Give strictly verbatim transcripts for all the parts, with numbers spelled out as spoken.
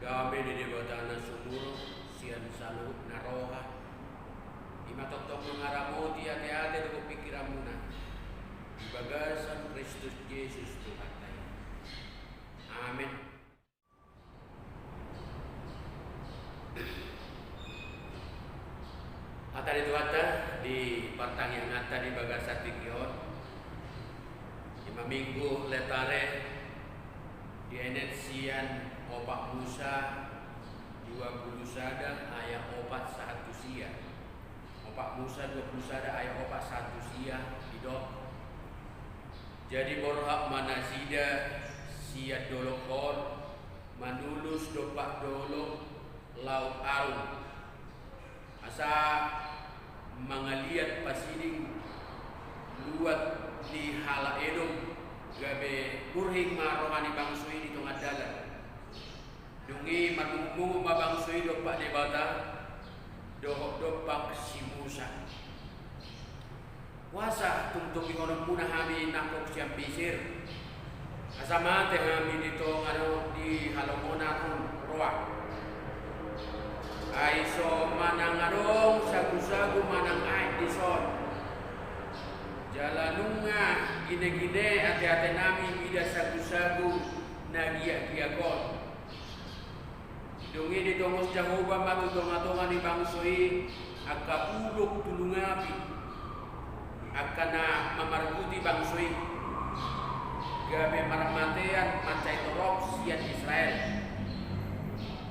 Dame ni Debata na sumurung sian saluhut na roha, i ma tongtong mangaramoti ateate dohot pingkiranmuna di bagasan Kristus Jesus Tuhanta i. Amen. Hata ni Tuhanta di partangianganta di bagasan tingki on, i ma Minggu Letare, dienet sian Opat Musa dua pulu sada ayat opat sahat tu sia. Opat Musa dua pulu sada ayat opat sahat tu sia, didok: Jadi borhat ma nasida sian dolok Hor manulus dompak dolok Laut Arung, asa mangaliat pasiding luat ni halak Edom, gabe burhing ma roha ni bangso i di tonga dalan. Dung i marmungut-mungut ma bangso i dompak Debata dohot dompak si Musa: Boasa tung togihononmuna hami nangkok sian Misir, asa mate hami di tonga ni halongonan on roa? Ai so manang adong sagu-sagu manang aek dison, jala nunga gine-gine ate-atenami mida sagu-sagu na giak-giak on. Dung i ditongos Jahowa ma tu tonga-tonga ni bangso i angka ulok tulung api, angka na mamarguti bangso i, gabe marmatean mansai torop sian Israel.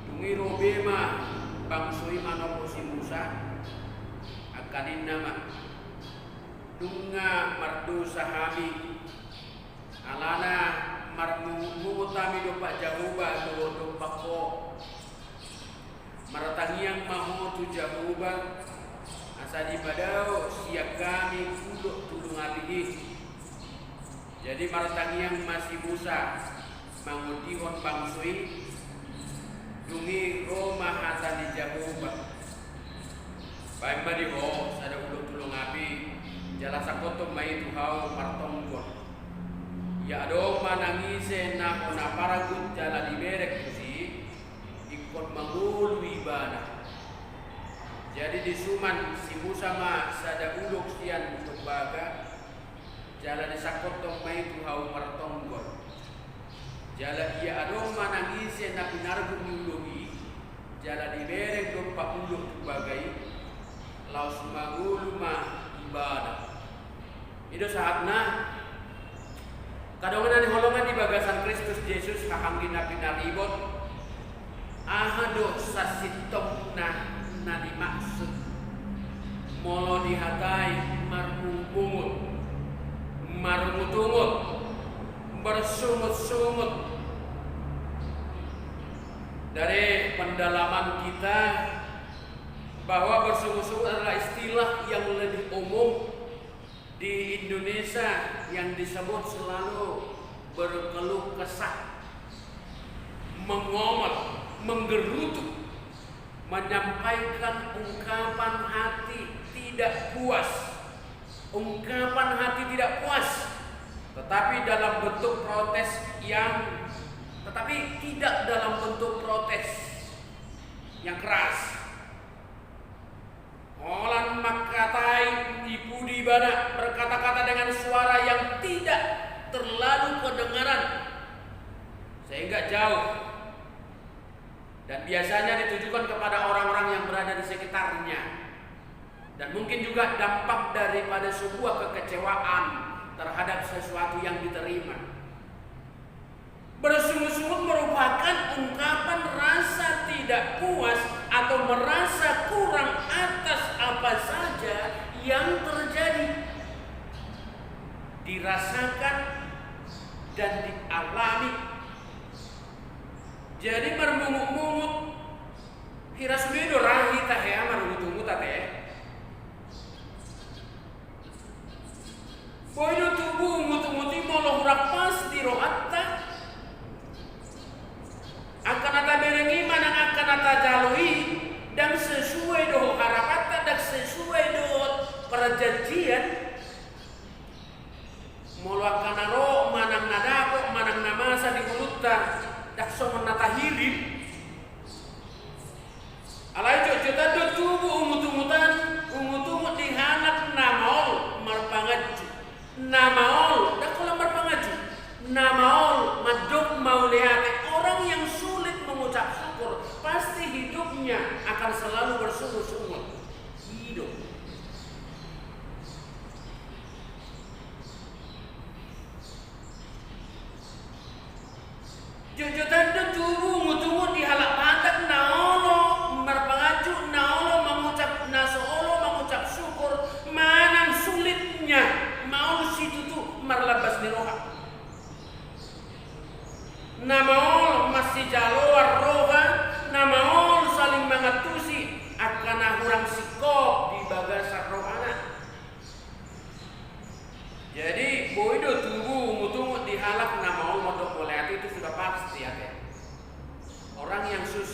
Dung i ro be ma bangso i manopot si Musa, angka ninna ma: Nunga mardosa hami, alana marmungut-mungut hami dompak Jahowa dohot dompak Ho. Martangiang ma ho tu Jahowa, asa dipadao sian hami ulok tulung api i. Jadi martangiang ma si Musa mangondihon bangso i. Dung i ro ma hata ni Jahowa: Baen ma di ho sada ulok tulung api, jala sangkothon ma i tu hau martonggon. Ia adong manang ise na hona paragun jala dibereng tusi, ingkon mangolu ibana. Jadi disuman si Musa ma sada ulok sian tombaga, jala disangkothon ma i tu hau martonggon. Jala ia adong manang ise na pinargun ni ulok i, jala dibereng dompak ulok tu baga i, laos mangolu ma ibana. I do sahatna. Angka dongan na hinaholongan di bagasan Kristus Jesus, haha anggi na pinaribot, aha do sasintongna na dimaksud molo dihatai marmungut-mungut, marungut-ungut, bersungut-sungut? Dari pendalaman kita, bahwa bersungut-sungut adalah istilah yang lebih umum di Indonesia yang disebut selalu berkeluh kesah, mengomel, menggerutu, menyampaikan ungkapan hati tidak puas, ungkapan hati tidak puas, tetapi dalam bentuk protes yang, tetapi tidak dalam bentuk protes yang keras. Holan mangkatai, di pudi ibana, berkata-kata dengan suara yang tidak terlalu kedengaran, sehingga jauh. Dan biasanya ditujukan kepada orang-orang yang berada di sekitarnya. Dan mungkin juga dampak daripada sebuah kekecewaan terhadap sesuatu yang diterima. Bersungut-sungut merupakan ungkapan rasa tidak puas atau merasa kurang atas apa saja yang terjadi, dirasakan, dan dialami. Jadi marmungut-mungut, hira sude do ra hita hea marungut-ungut ate. Boi do tubu ungut-ungut i molo hurang pas di rohanta. Angka na tabereng i manang angka na tajalo i ndang sesuai dohot harapanta, ndang sesuai dohot perjanjian. Molo angka na ro manang na dapot manang na masa di ngolunta ndang songon na tahirim,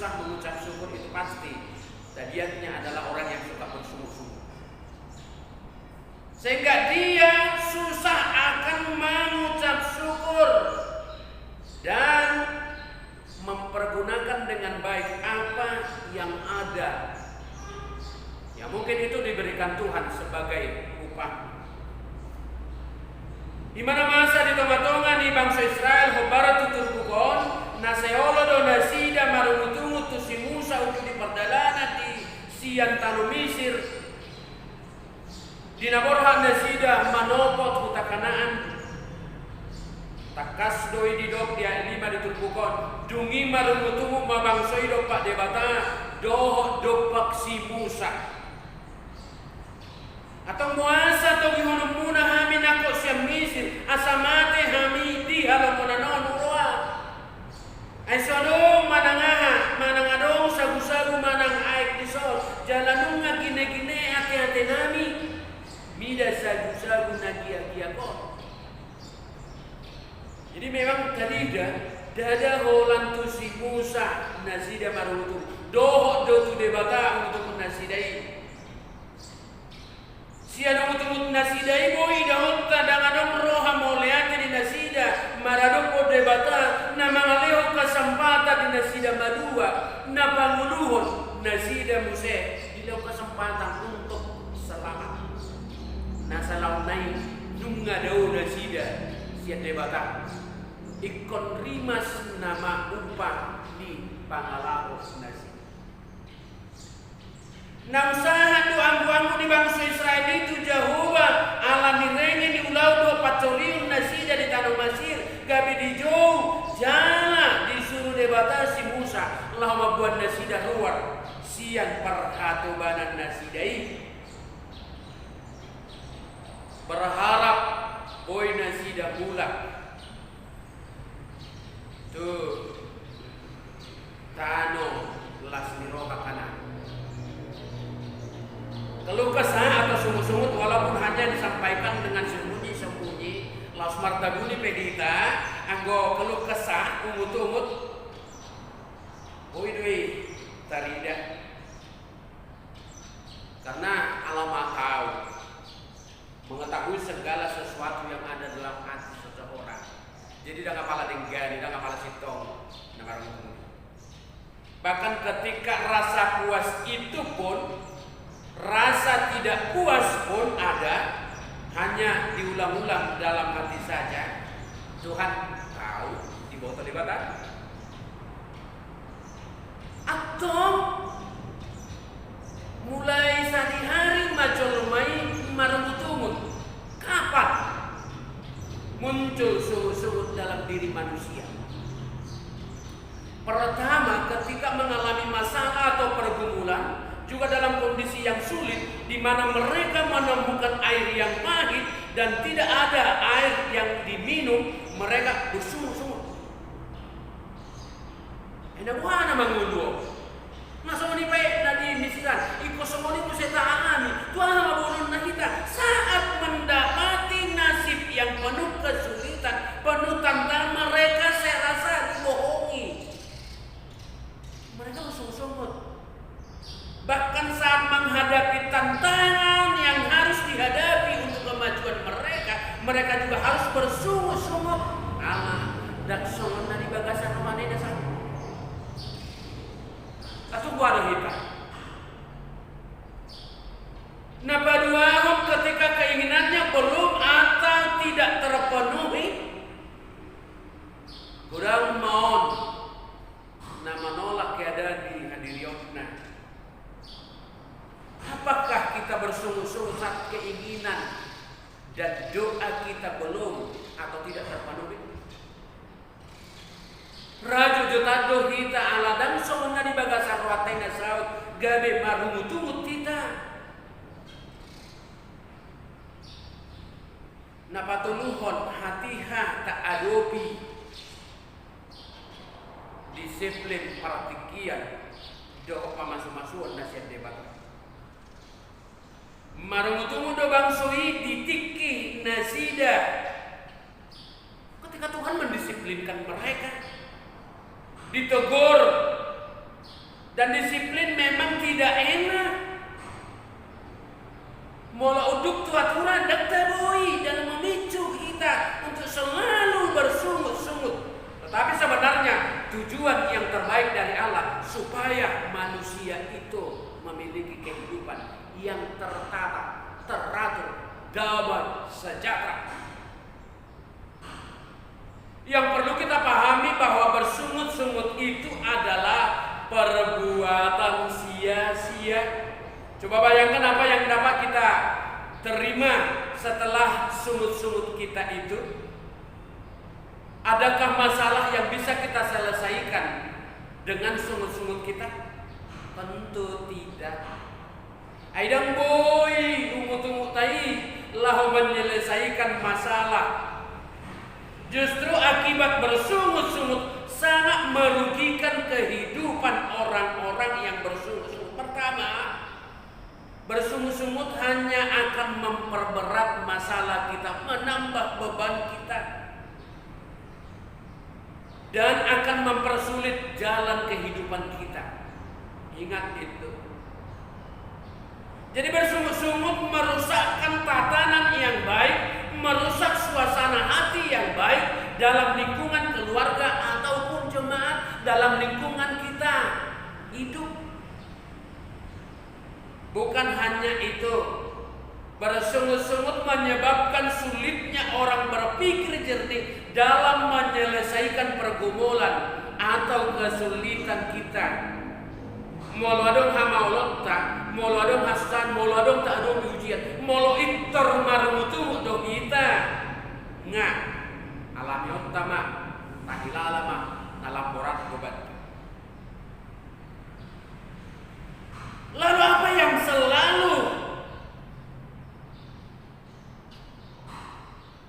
Susah mengucap syukur itu pasti. Tabiatnya adalah orang yang suka bersungut-sungut. Sehingga dia susah akan mengucap syukur dan mempergunakan dengan baik apa yang ada. Ya, mungkin itu diberikan Tuhan sebagai upah. Di mana masa di tonga-tonga ni bangso Israel hombar tu turpuk on, na sai olo do nasida marungut-ungut tu si Musa uju di pardalanan di sian tano Misir, di na borhat nasida manopot huta Kanaan. Tangkas do i didok di ayat lima di turpuk on, dung i marungut-ungut ma bangso i dompak Debata dohot dompak si Musa. Antong boasa togihononmuna hami nangkok sian Misir, asa mate hami di halongonan on huroha? Ai so adong manang aha, manang adong sagu-sagu manang aek dison, jala nunga gine-gine ate-atenami mida sagu-sagu na giak-giak on. Jadi memang tarida, ndada holan tu si Musa nasida marungut-ungut, dohot do tu Debata ungut-ungut nasida i. Sian ungut-ungut nasida i boi idaonta ndang adong roha mauliate di nasida maradophon Debata na mangalehon hasempatan di nasida malua, na pangoluhon nasida muse dilehon hasempatan untuk selamat. Na salaon nai nunga dao nasida sian Debata. Ingkon rimas nama upa ni pangalaho nasida. Naung sahat do anggu-anggu ni bangso Israel i tu Jahowa ala ni renge ni ulaon dohot pansorion nasida di tano Masir, gabe dijou jala disuru Debata si Musa laho mamboan nasida ruar sian parhatobanan nasida i. Berharap boi nasida mulak tu tano las ni roha Kanaan. Keluh kesah atau sungut-sungut, walaupun hanya disampaikan dengan sembunyi-sembunyi, laos martabuni pe hita, anggo keluh kesah, ungut-ungut, boi do i tarida. Karena Allah Maha Tahu, mengetahui segala sesuatu yang ada dalam hati seseorang. Jadi, ndang apala denggan i, ndang apala sintong na marungut-ungut. Bahkan ketika rasa puas itu pun, rasa tidak puas pun ada, hanya diulang-ulang dalam hati saja, Tuhan tahu, diboto Debata. Antong, mulai sadihari ma jolma i marungut-ungut. Kapan muncul sungut-sungut dalam diri manusia? Pertama, ketika mengalami masalah atau pergumulan, juga dalam kondisi yang sulit, di mana mereka menemukan air yang pahit dan tidak ada air yang diminum, mereka bersungut-sungut. Ai na boha na mangolu on? Na songon i pe na di Misir an, ingkon songon i muse tahan hami. Tu aha ma boanonna hita? Saat mendapati nasib yang penuh kesulitan, penuh tantangan, mereka serasa dibohongi. Mereka bersungut-sungut. Bahkan saat menghadapi tantangan yang harus dihadapi untuk kemajuan mereka, mereka juga harus bersungut-sungut. Ala ndang songon na di bagasan rohana i na saut. Antong boha do hita? Na paduahon, ketika keinginannya belum atau tidak terpenuhi, godang ma on na manolak keadaan di hadirionna. Apakah kita bersungut-sungut saat keinginan dan doa kita belum atau tidak terpenuhi? Rajo jo tando hita ala ndang songon na di bagasan rohanta i na saut, gabe marungut-ungut hita. Na patoluhon, hatiha taadopi disiplin partingkian dohot pamasumasuon na sian Debata. Marungut-ungut do bangso i di tingki nasida. Ketika Tuhan mendisiplinkan mereka, ditegur, Dan disiplin memang tidak enak. Molo unduk tu aturan, ndang taboi dalam memicu kita untuk selalu bersungut-sungut. Tetapi sebenarnya tujuan yang terbaik dari Allah supaya manusia itu memiliki kehidupan yang tertata, teratur, damai, sejahtera. Yang perlu kita pahami bahwa bersungut-sungut itu adalah perbuatan sia-sia. Coba bayangkan apa yang dapat kita terima setelah sungut-sungut kita itu. Adakah masalah yang bisa kita selesaikan dengan sungut-sungut kita? Tentu tidak. Ai ndang boi ungut-ungutta i laho menyelesaikan masalah. Justru akibat bersungut-sungut sangat merugikan kehidupan orang-orang yang bersungut-sungut. Pertama, bersungut-sungut hanya akan memperberat masalah kita, menambah beban kita. Dan akan mempersulit jalan kehidupan kita. Ingat itu. Jadi bersungut-sungut merusakkan tatanan yang baik, merusak suasana hati yang baik dalam lingkungan keluarga ataupun jemaat, dalam lingkungan kita hidup. Bukan hanya itu, bersungut-sungut menyebabkan sulitnya orang berpikir jernih dalam menyelesaikan pergumulan atau kesulitan kita. Molo adong hamaolonta, molo adong hasusahan, molo adong tahadopi ujian, molo pintor marungut-ungut do hita, nga alami onta ma, tahilala ma na lam borat beban. Lalu apa yang selalu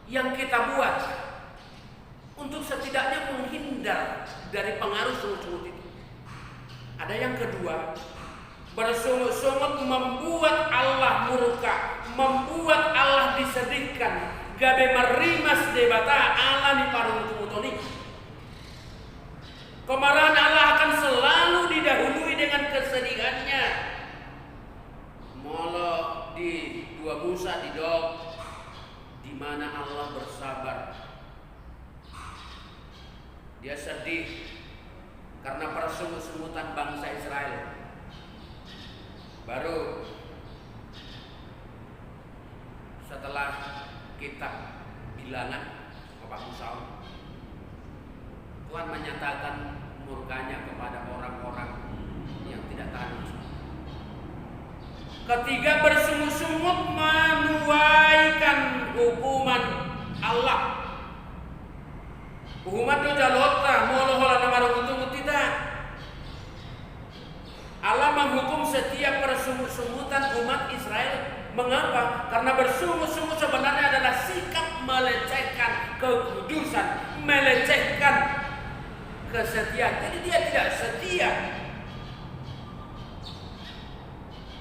yang kita buat untuk setidaknya menghindar dari pengaruh sungut-sungut itu? Ada yang kedua, bersungut-sungut membuat Allah murka, membuat Allah disedihkan, gabe marrimas Debata ala ni parungut-unguton i. Kemarahan Allah akan selalu didahului dengan kesedihannya. Molo di dua Musa didok, di mana Allah bersabar. Dia sedih karena persungut-sungutan bangsa Israel. Baru setelah kitab Bilangan, Bapak Musaon, Tuhan menyatakan murkanya kepada orang-orang yang tidak taat. Ketiga, bersungut-sungut menuaikan hukuman Allah. Hukuman do jaloonta molo holan na marungut-ungut hita. Allah menghukum setiap persungut-sungutan umat Israel. Mengapa? Karena bersungut-sungut sebenarnya adalah sikap melecehkan kekudusan, melecehkan kesetiaan. Jadi dia tidak setia.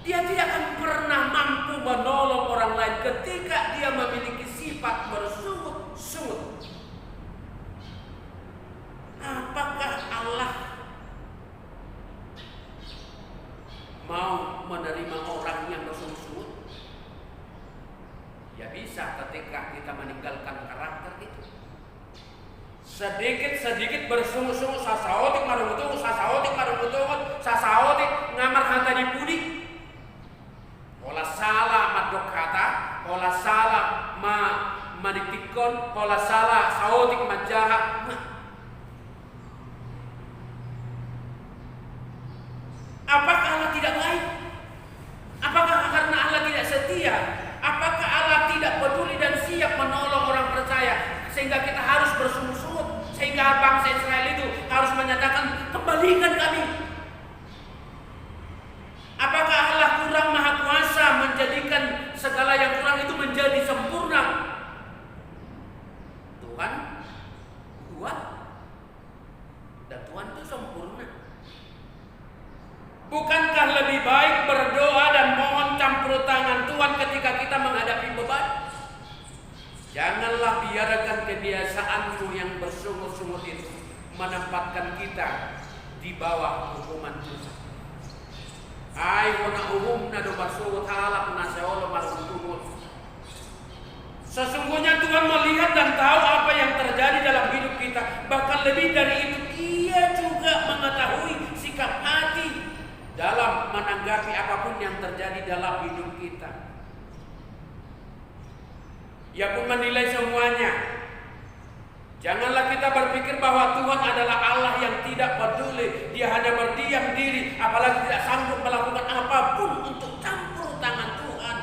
Dia tidak akan pernah mampu menolong orang lain ketika dia memiliki sifat bersungut-sungut. Apakah Allah mau menerima orang yang bersungut-sungut? Ya bisa, ketika kita meninggalkan karakter itu. Sedikit-sedikit bersungut-sungut, sasaotik marungut-ungut, sasaotik marungut-ungut, sasaotik nga marhata di pudi. Holan sala mandok hata, holan sala ma-, maningtingkon, holan sala saotik manjaha. Nah. Apakah Allah tidak baik? Apakah karena Allah tidak setia? Apakah Allah tidak peduli dan siap menolong orang percaya sehingga kita harus bersungut-sungut, sehingga bangsa Israel itu harus menyatakan, "Kembalikan kami"? Apakah Allah kurang maha kuasa menjadikan segala yang kurang itu menjadi sempurna? Tuhan kuat dan Tuhan itu sempurna. Bukankah lebih baik berdoa dan mohon campur tangan Tuhan ketika kita menghadapi beban? Janganlah biarkan kebiasaanmu yang bersungut-sungut itu menempatkan kita di bawah hukuman Tuhan. Ai hona uhumna do marsogot halak na sai olo maruntungut. Sesungguhnya Tuhan melihat dan tahu apa yang terjadi dalam hidup kita, bahkan lebih dari itu, Ia juga mengetahui sikap hati dalam menanggapi apapun yang terjadi dalam hidup kita. Ia pun menilai semuanya. Janganlah kita berpikir bahwa Tuhan adalah Allah yang tidak peduli, Dia hanya berdiam diri, apalagi tidak sanggup melakukan apapun untuk campur tangan Tuhan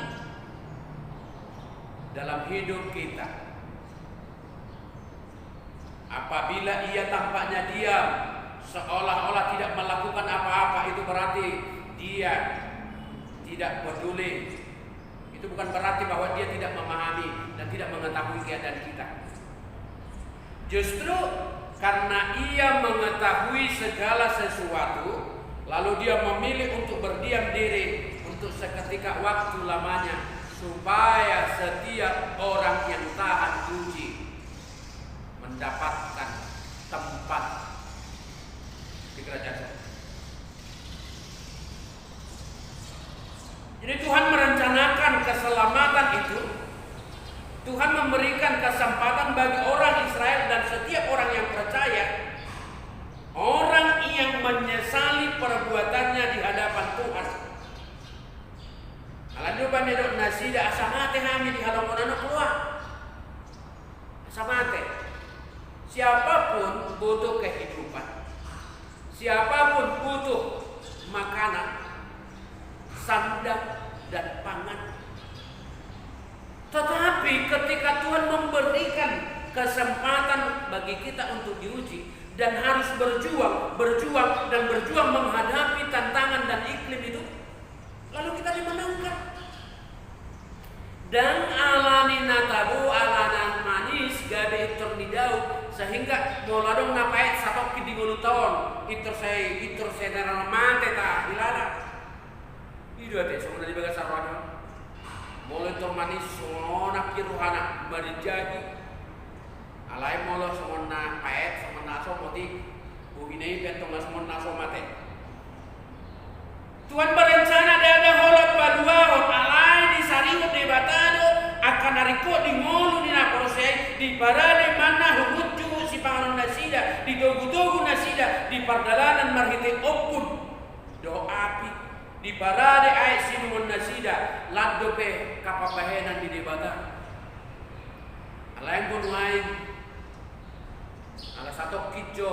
dalam hidup kita. Apabila Ia tampaknya diam, seolah-olah tidak melakukan apa-apa, itu berarti Dia tidak peduli. Itu bukan berarti bahwa Dia tidak memahami dan tidak mengetahui keadaan kita. Justru karena Ia mengetahui segala sesuatu, lalu Dia memilih untuk berdiam diri untuk seketika waktu lamanya, supaya setiap orang yang tahan uji mendapatkan tempat di kerajaan surga. Jadi, Tuhan merencanakan keselamatan itu. Tuhan memberikan kesempatan bagi orang Israel dan setiap orang yang percaya, orang yang menyesali perbuatannya di hadapan Tuhan. Alani i do umbahen didok nasida, asa mate hami di halongonan on, asa mate. Siapapun butuh kehidupan, siapapun butuh makanan, sandang, dan pangan. Tetapi ketika Tuhan memberikan kesempatan bagi kita untuk diuji dan harus berjuang, berjuang, dan berjuang menghadapi tantangan dan iklim itu, lalu kita dimenangkan. Ndang alani na tabo, ala na manis gabe pintor ni Daud, sehingga molo adong na paet satongkin di ngolunta on, pintor sai, pintor sai na mate ta hilala. I do ate songon na di bagasan roha on. Molo pintor manis songon nangkin rohana, marinjagi. Alai molo songon na paet, songon na so mate, bohina i pe antong songon na so mate. Tuhan berencana ndada holan paluahon, alai disarihon Debata do angka na ringkot di ngolu ni na porsea i, diparade manna, huhut juhut sipanganon nasida, ditogutogu nasida di pardalanan marhite ombun dohot api, diparade aek sinuman nasida, lan dope angka pambahenan ni Debata. Alai anggo nuaeng, ala satongkin jo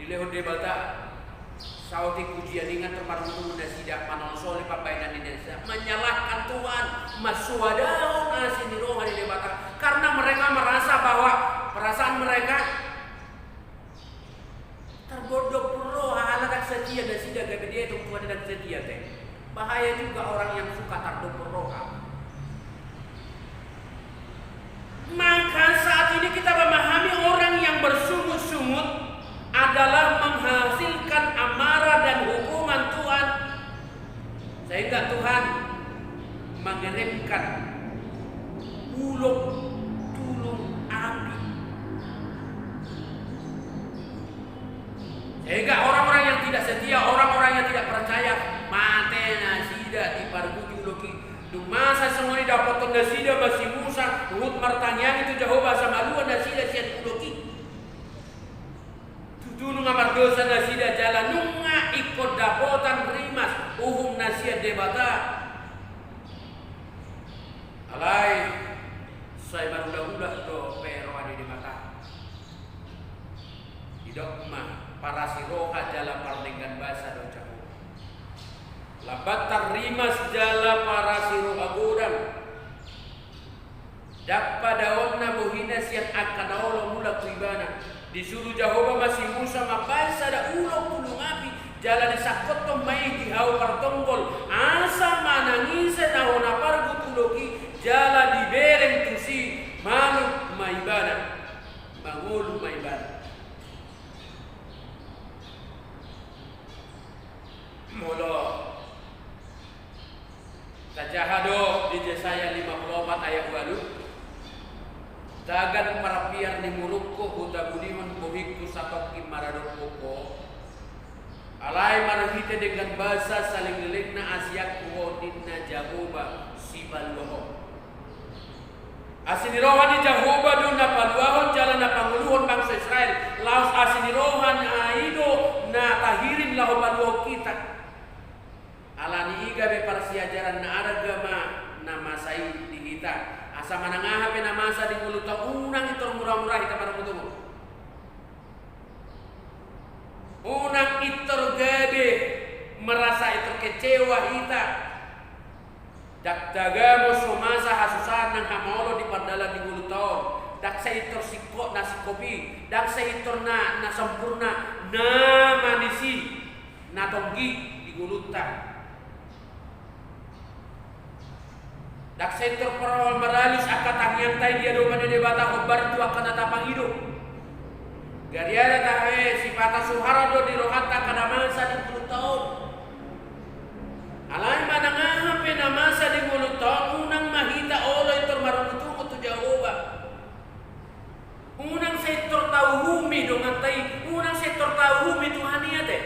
dilehon Debata saotik ujian i, nga tarmaruntung nasida manolsoli pambahenan ni nasida, menyalahkan Tuhan, mansoadahon asi ni roha ni Debata, karena mereka merasa bahwa perasaan mereka tardophon roha, ala ndang setia nasida, gabe dietong Tuhan i ndang setia, te. Bahaya juga orang yang suka tardophon roha. Maka saat ini kita memahami orang yang bersungut-sungut adalah menghasilkan amarah dan hukuman Tuhan. Sehingga Tuhan mengirimkan ulok tulung api. Sehingga orang-orang yang tidak setia, orang-orang yang tidak percaya, mate nasida diparguti ulok i. Dung masa songon i dapothon nasida ma si Musa, huhut martangiang i tu Jahowa asa malua nasida sian ulok i. Tutu nunga mardosa nasida jala nunga ingkon dapotan rimas uhum na sian Debata. Alai sai marulang-ulang dope roha ni Debata. Didok ma, parasi roha jala pardenggan basa do Jahowa. Lam banta rimas jala parasi roha godang. Ndang padaonna bohina sian angka na olo mulak tu ibana. Disuru Jahowa ma si Musa mambahen sada ulok tulung api, jala disangkothon ma i di hau partonggol, asa manang ise na hona pargut ulok i, jala dibereng tusi, malum ma ibana, mangolu ma ibana. Molo tajaha do di Jesaya lima pulu opat ayat ualu, tagan parpiar ni murukku hutabunihon bohingku satongkin maradophon ho, Alai marhite denggan basa saleleng-lelengna asi-angkuh ho ninna Jahowa sipaluahon. Asi ni roha ni Jahowa do na paluahon jala na pangoluhon bangso Israel, laos asi ni roha na i do na tahirim laho paluahon hita. Alani i gabe parsiajaran na arga ma na masa i di hita. Asa manang aha pe na masa di ngolunta, unang pintor mura-mura hita marungut-ungut. Unang pintor gabe merasa pintor kecewa hita. Ndang tagamon so masa hasusaan nang hamaolon di pardalan di ngolunta on. Ndang sai pintor singkop na singkop i, ndang sai pintor na, na sempurna, na manis i, na tonggi di ngolunta. Ndang sai pintor parmalaus angka tangiangta i di adopan ni Debata hombar tu angka na tapangido. Gariada tahe sipata so hara do di rohanta angka na masa di ngolunta on. Alai manang aha pe na masa di ngolunta on, unang ma hita olo pintor marungut-ungut tu Jahowa. Unang sai pintor tauhumi donganta i, unang sai pintor tauhumi Tuhan i ate.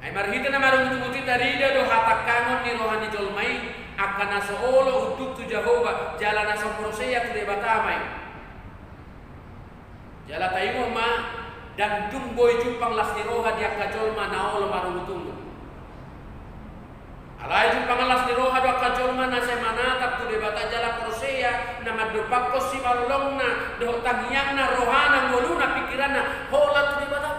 Ai marhite na marungut-ungut i tarida do hatangkangon ni roha ni jolma i, angka na so olo unduk tu Jahowa jala na so porsea tu Debata ma i. Jala taingot ma, ndang dung boi jumpang las ni roha di angka jolma na olo marungut-ungut. Alai jumpang las ni roha do angka jolma na sai manatap tu Debata jala porsea, na mandompakkon simalolongna dohot tangiangna, rohana, ngoluna, pingkiranna holan tu Debata.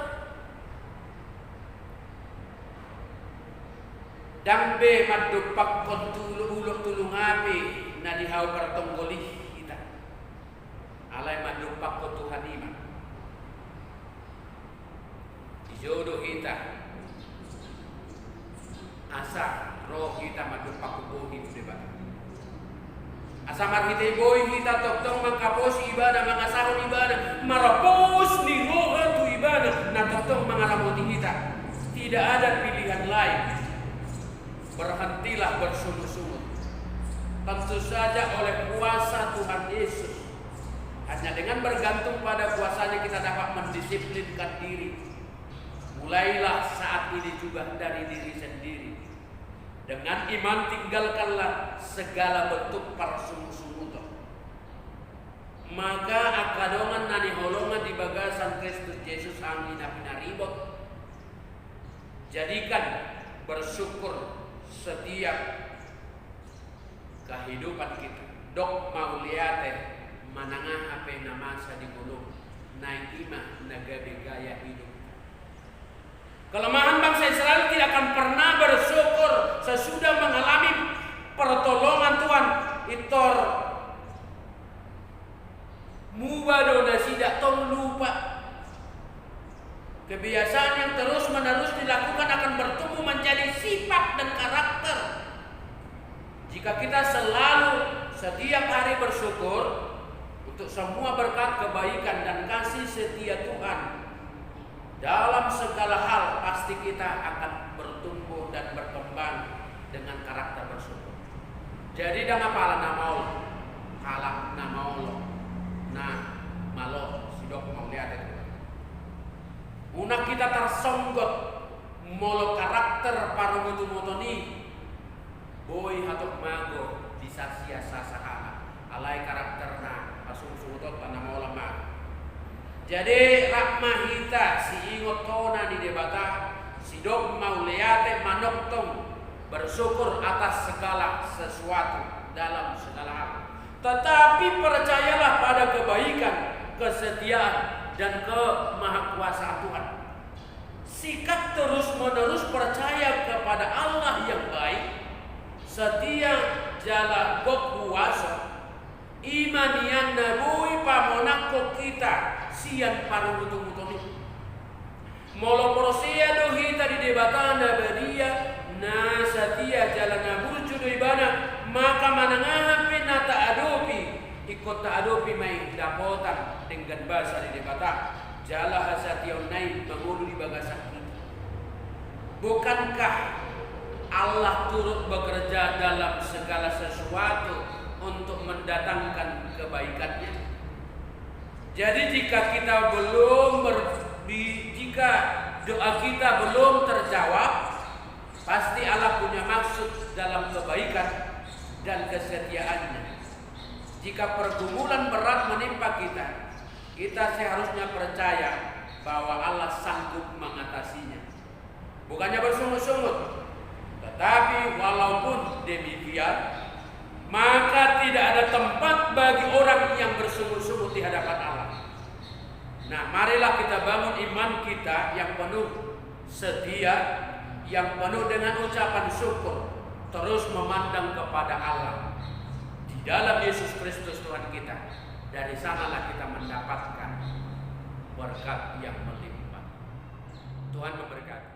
Ndang be mandompakkon tulu, ulok tulung api na di hau partonggol i hita. Alai mandompakkon Tuhan i ma. Dijou do hita asa ro hita mandompakkon bohi tu Debata. Asa marhite i boi hita tongtong mangkaposi Ibana, mangasahon Ibana, marpos ni roha tu Ibana na tongtong mangaramoti hita. Tidak ada pilihan lain. Berhentilah bersungut-sungut. Tentu saja oleh kuasa Tuhan Yesus. Hanya dengan bergantung pada kuasa-Nya kita dapat mendisiplinkan diri. Mulailah saat ini juga dari diri sendiri. Dengan iman tinggalkanlah segala bentuk parsungut-sunguton. Maka angka dongan na hinaholongan di bagasan Kristus Jesus, anggi na pinaribot, jadikan bersyukur setiap kehidupan kita. Dok mauliate manang aha pe na masa di ngolum, naeng i ma na gabe gaya hidup. Kelemahan bangsa Israel tidak akan pernah bersyukur sesudah mengalami pertolongan Tuhan. Pintor muba do nasida, tong lupa. Kebiasaan yang terus-menerus dilakukan akan bertumbuh menjadi sifat dan karakter. Jika kita selalu setiap hari bersyukur untuk semua berkat, kebaikan, dan kasih setia Tuhan dalam segala hal, pasti kita akan bertumbuh dan berkembang dengan karakter bersyukur. Jadi, ndang apala na maol, halak na maol, na malo, sidok mauliate tu Tuhan. Unang hita tarsonggot molo karakter parungut-unguton i boi hatop mago di sasea sasahalak. Alai karakter na parsungut-sungutonta na maol ma. Jadi, rap ma hita siingot tona ni Debata, sidok mauliate, manongtong, bersyukur atas segala sesuatu, dalam segala hal. Tetapi percayalah pada kebaikan, kesetiaan, dan kemahakuasaan Tuhan. Sikap terus-menerus percaya kepada Allah yang baik, setia, jala gok kuaso, i ma nian na boi pamonangkon hita sian parungut-unguton i. Molo porsea do hita di Debata na badia, na satia jala na burju do Ibana, maka manang aha pe na taadopi, ingkon taadopi ma i dapotan denggan basa ni Debata, jala hasatiaonna i mangolu di bagasan hita. Bukankah Allah turut bekerja dalam segala sesuatu untuk mendatangkan kebaikan-Nya? Jadi jika kita belum ber-, di-, jika doa kita belum terjawab, pasti Allah punya maksud dalam kebaikan dan kesetiaan-Nya. Jika pergumulan berat menimpa kita, kita seharusnya percaya bahwa Allah sanggup mengatasinya. Bukannya bersungut-sungut, tetapi walaupun demikian, maka tidak ada tempat bagi orang yang bersungut-sungut di hadapan Allah. Nah, marilah kita bangun iman kita yang penuh setia, yang penuh dengan ucapan syukur, terus memandang kepada Allah. Di dalam Yesus Kristus Tuhan kita, dari sanalah kita mendapatkan berkat yang melimpah. Tuhan memberkati.